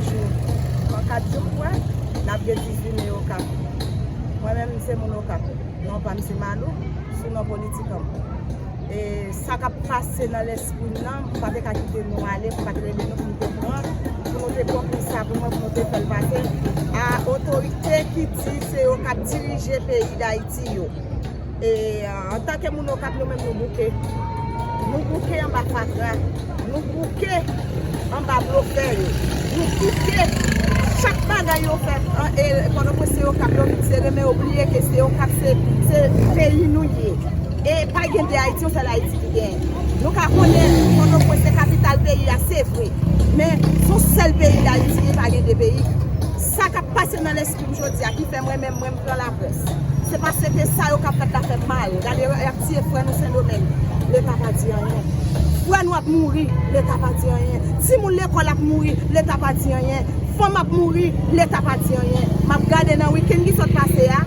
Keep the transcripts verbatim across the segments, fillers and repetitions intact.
Jou, nan kat jou m kwè, n ap gen dizuit me Okap. Mwen menm, m se moun Okap. Non pa m se Malou, sou non politik an m. E sa k ap pase nan lespri m nan, m pa te ka kite nou ale, m pa te rele nou pou nou te pran, pou nou te pran pou sa pou mwen, pou nou te fè l pase a otorite ki di se yo k ap dirije peyi Dayiti yo. E, antanke moun Okap, nou menm nou bouke. Nou bouke anba fatra. Nou bouke anba blofè yo. Nou bouke chak bagay yo fè. E, Pòtoprens se Okap yo vin sere, men yo bliye ke se Okap, se, se peyi nou ye. E pa gen de Ayiti, yon sèl Ayiti ki genyen. Nou ka konnen Pòtoprens se kapital peyi a, se vre. Men se yon sèl peyi Dayiti, pa gen de peyi. Sa k ap pase nan lespri m jodi a ki fè mwen menm, mwen m pran laprès. Se paske sa yo k ap fèt la fè m mal. Gade, y ap tiye frè nou Sendomeng. Leta pa di anyen. Frè nou ap mouri. Leta pa di anyen. Timoun lekòl ap mouri. Leta pa di anyen. Fanm ap mouri. Leta pa di anyen. M ap gade nan wikenn ki sot pase a,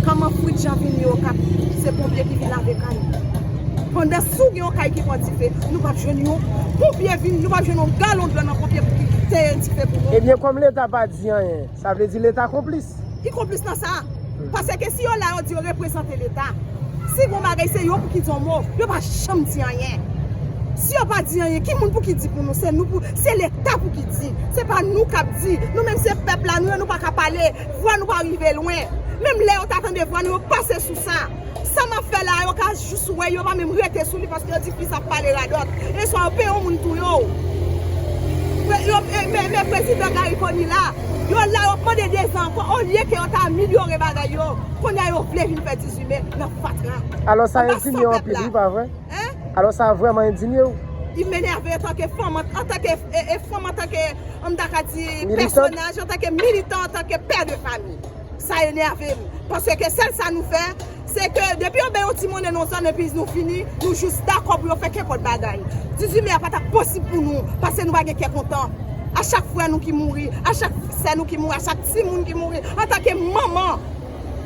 kòman Fritz Jean vini Okap. Se ponpye ki vin lave kay. Pandan si w gen yon kay ki pran dife, nou p ap jwenn yon ponpye vin, nou p ap jwenn yon galon dlo nan ponpye pou ki tenyen dife pou nou. Ebyen, kòm Leta pa di anyen, sa vle di Leta konplis. Li konplis nan sa. Paske si yo la, yo di yo reprezante Leta. Si gon bagay, se yo pou ki di yon mo. Yo pa janm di anyen. Si yo pa di anyen, ki moun pou ki di pou nou? Se nou pou, se Leta pou ki di. Se pa nou k ap di. Nou menm se pèp la, nou yo, nou pa ka pale. Vwa nou pa rive lwen. Menm lè yo ta tande vwa nou, yo pase sou sa. Sa m ap fè la, yo ka jis wè, yo pa menm rete sou li paske yo di fi sa ap pale radòt. E swa yo peye yon moun touye w. Yo, e, men, men prezidan Garry Conille la, yo la, yo ap mande dezan ankò, olye ke yo ta amelyore bagay yo. Kounye a yo vle vin fè dizuit me nan fatra. Alò sa endinye w anpil, wi, pa vre? Hein? Alò sa vrèman endinye w? Li m enève antanke fanm, antanke, e, e fanm, antanke, m ta ka di, pèsonaj, antanke militan, antanke pè de fanmi. Sa enève m. Paske sèl sa nou fè, se ke depi yo bay yon ti monnen nan zòn epi nou fini, nou jis dakò pou yo fè kenpòt bagay. Dizuit me a pa t ap posib pou nou, paske nou pa gen kè kontan. A chak frè nou ki mouri, a chak sè nou ki mouri, a chak timoun ki mouri, antanke manman.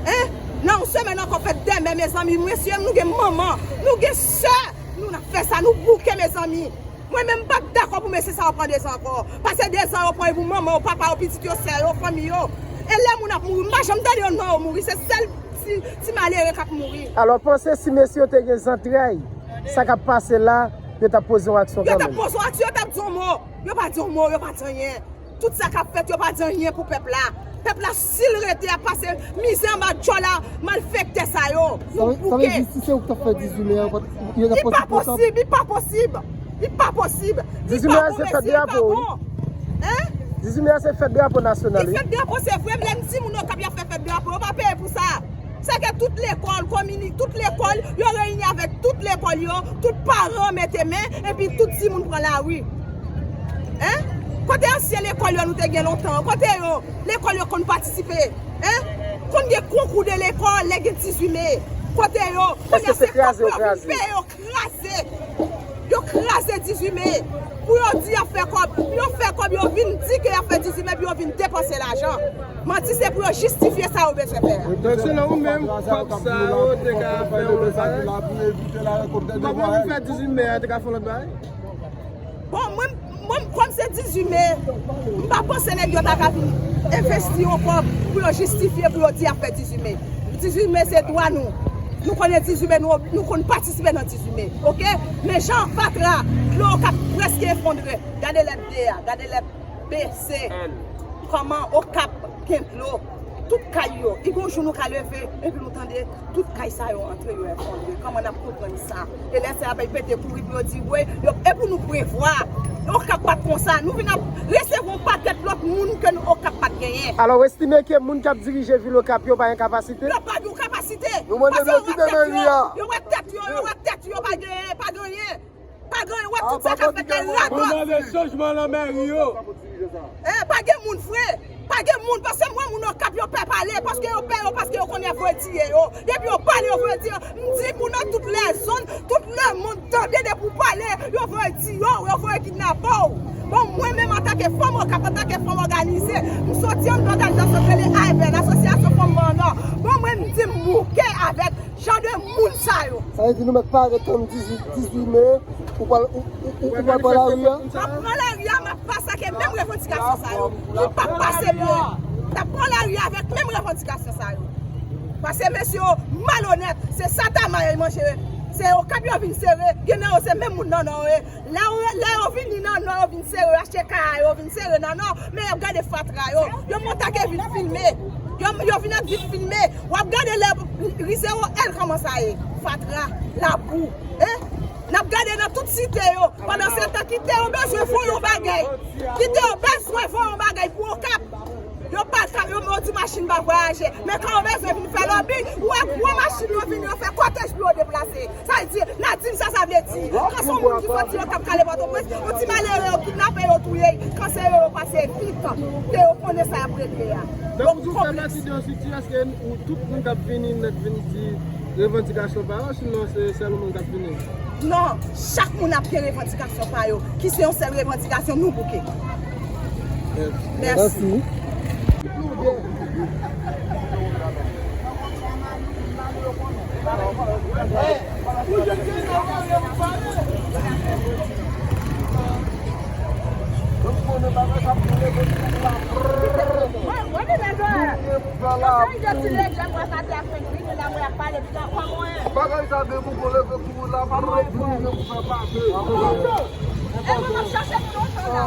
Hein? Nan yon semèn ankò fèt dèmen, mezanmi, mesye, nou gen manman, nou gen sè, nou n ap fè sa, nou bouke, mezanmi. Mwen menm m p ap dakò pou mesye sa yo pran dezan ankò. Pase dezan yo pran e pou manman yo, papa yo, pitit yo, sè yo, fanmi yo. E lè moun ap mouri, m pa janm tande yo non yo mouri. Se sèl ti, ti malere k ap mouri. Alò, panse si mesye yo te gen zantray, sa k ap pase la, yo t ap poze yon aksyon kanmenm. Yo t ap poze yon aksyon, yo t ap di yon mo. Yo pa di yon mo, yo pa di anyen. Tout sa k ap fèt, yo pa di anyen pou pèp la. Pèp la, si l rete ap pase mizè anba djòl a malfektè sa yo, nou bouke. Sa vle di si se ou ki t ap fè dizuit me an, yo t ap pran ti pwogram? Li pa posib, li pa posib. Li pa posib. Li pa bon, mesye, li pa bon. Hein? Dizuit me a se fèt drapo nasyonal, wi. Li fèt drapo, se vre, men lè m di moun Okap y ap fè fèt drapo, yo pa peye pou sa. Se ke tout lekòl, komini, tout lekòl, yo reyini avèk tout lekòl yo, tout paran mete men, epi tout timoun pran lari. Hein? Kote ansyen lekòl yo nou te gen lontan? Kote yo? Lekòl yo konn patisipe. Hein? Konn gen konkou de lekòl, lè gen dizuit me. Kote yo? Kounye a se kòb pou yo vin peye yo kraze. Yo kraze dizuit me. Pou yo di y ap fè kòb. Pou yo fè kòb, yo vin di ke y ap fè dizuit me, pou yo vin depanse lajan. Manti se pou yo jistifye sa yo bezwen fè a. Donk, selon ou menm, kòb sa yo te ka fè yon lòt bagay? Kòb yo pou fè dizuit me a te ka fè yon lòt bagay? Bon, mwen, mwen, kòm se dizuit me, m pa panse nèg yo ta ka vin envesti yon kòb pou yo jistifye, pou yo di y ap fè dizuit me. Dizuit me se dwa nou. Nou konnen dizuit me, nou, nou konn patisipe nan dizuit me. Oke? Men jan fatra, dlo k ap prèske efondre. Gade lèt de a, gade lèt B, C. Kòman Okap gen dlo? Tout kay yo. I gon jou nou ka leve, epi nou tande tout kay sa yo antre, yo efondre. Kòman n ap konprann sa? E lè sa y ap pete kouri pou yo di, wi, yo, e pou nou prevwa. Okap pa t konsa. Nou vin ap resevwa yon pakèt lòt moun ke nou Okap pa t genyen. Alò, w estime ke moun k ap dirije vil Okap yo pa gen kapasite? Yo pa gen kapasite. Nou mande yo kite meri a. Yo wè tèt yo, yo wè tèt yo, pa gen, pa gen anyen. Pa gen, wè tout sa k ap fèt la radòt. Nou mande chanjman nan meri yo. Eh, pa gen moun vre. Pa gen moun, paske mwen, moun Okap yo pè pale, paske yo pè yo, paske yo konnen voye tiye yo. Depi yo pale, yo voye tiye yo. M di pou nan tout lèzonn, tout lemonn tande depi w pale, yo voye tiye w, yo voye kidnape w. Bon, mwen menm antanke fanm Okap, antanke fanm òganize, m soti anndan òganizasyon k rele A F N, Asosyasyon Fanm Gran Nò. Bon, mwen, m di m bouke avèk jan de moun sa yo. Sa vle di nou mèt pare tann dizuit, dizuit me, ou pral, ou, ou, ou, ou pral pran lari a? M ap pran lari a, m ap pase ke Menm revandikasyon sa yo, li p ap pase byen. N ap pran lari avèk menm revandikasyon sa yo. Paske mesye yo malonèt, se satama yo manje. Se Okap yo vin sere, gen nan yo se menm moun nan nò yo ye. Lè yo, lè yo vini nan nò, yo vin sere, yo achte kay yo, yo vin sere nan nò, men y ap gade fatra yo. Yo monte ke vin filme. Yo, yo vin ak vin filme. W ap gade lè Rizero L kòman sa ye. Fatra, labou. Eh? N ap gade nan tout site yo. Pandan se tan, kite yo bezwen fè yon bagay. Kite yo bezwen fè yon bagay pou Okap. Yo pa ka, yo, yo di machin pa vwayaje. Men kan yo bezwen vin fè lòbi, ou wè gwo machin yo vini, yo fè kòtèj pou yo deplase. Sa vle di, Nadine, sa sa vle di. Kan se yon moun ki soti Okap k ale Pòtoprens, yon ti malere yo kidnape, yo touye, kan se yo, yo pase vit, ke yo konnen sa y ap regle a. Donk, ou di w fè pati de yon sitirasyon, èske ou, tout moun k ap vini, nèk vin di revandikasyon pa yo, sinon se sèl ou menm k ap vini? Non, chak moun ap gen revandikasyon pa yo, ki se yon sèl revandikasyon, nou bouke. Mèsi. Bagay sa gen pou kou leve kou la, pou moun gen pou fè pase. E mwen m ap chache nou lontan la.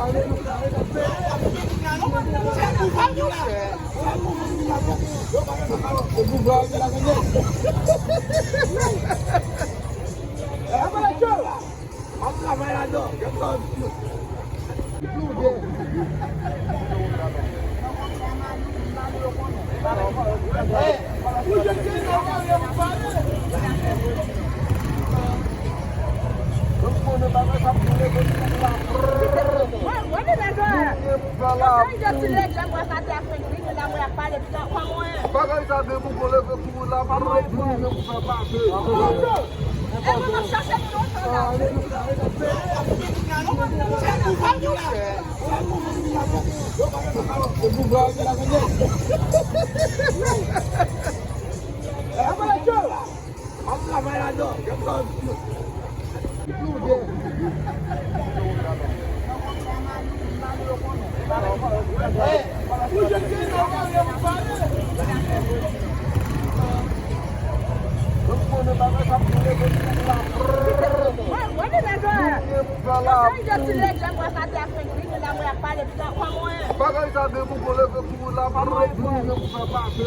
Ap travay ladan, gen sa. Bagay sa gen pou kou leve kou la, pou moun gen pou fè pase. Bagay sa gen pou kou leve kou la, pou moun gen pou fè pase.